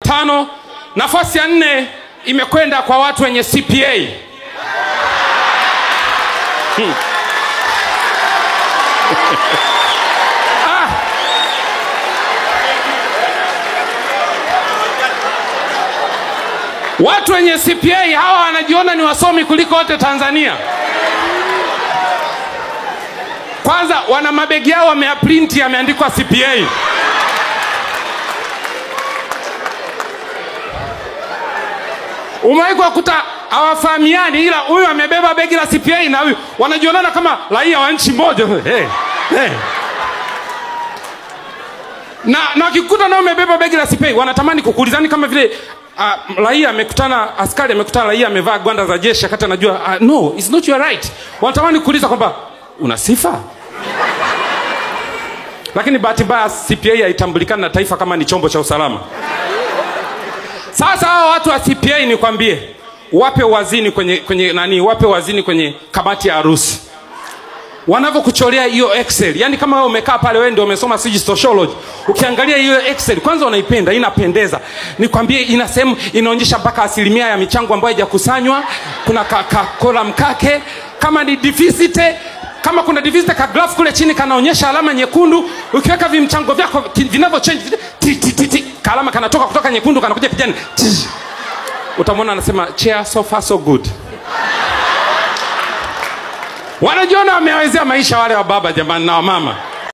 Tano. Nafasi ya 4 imekwenda kwa watu wenye CPA. Watu wenye CPA hawa wanajiona ni wasomi kuliko wote Tanzania. Kwanza wana mabegi yao wameaprinti yameandikwa CPA. Umewahi kukuta hawafahamiani, ila huyu amebeba begi la CPA na huyu wanajionana kama raia wa nchi moja. Hey, hey. Na wakikuta nao umebeba begi la CPA wanatamani kukuulizani kama vile raia amekutana, askari amekutana raia amevaa gwanda za jeshi akati anajua no, it's not your right. Wanatamani kuuliza kwamba una sifa? Lakini bahati mbaya CPA haitambulikani na taifa kama ni chombo cha usalama. Sasa hao watu wa CPA nikwambie, wape wazini kwenye nani, wape wazini kwenye kamati ya harusi. Wanavyokuchorea hiyo Excel, yani kama wewe umekaa pale wewe ndio umesoma siji sociology, ukiangalia hiyo Excel kwanza unaipenda, inapendeza. Nikwambie ina sehemu inaonyesha mpaka asilimia ya michango ambayo haijakusanywa, kuna column kake, kama ni deficit, kama kuna deficit ka graph kule chini kanaonyesha alama nyekundu, ukiweka vimchango vyako vinavyo change ti ti ti, ti alama kanatoka kutoka nyekundu kanakuja kijani. Utamwona anasema chair so far so good. Wanajiona wamewezea maisha wale wa baba jamani na wa mama.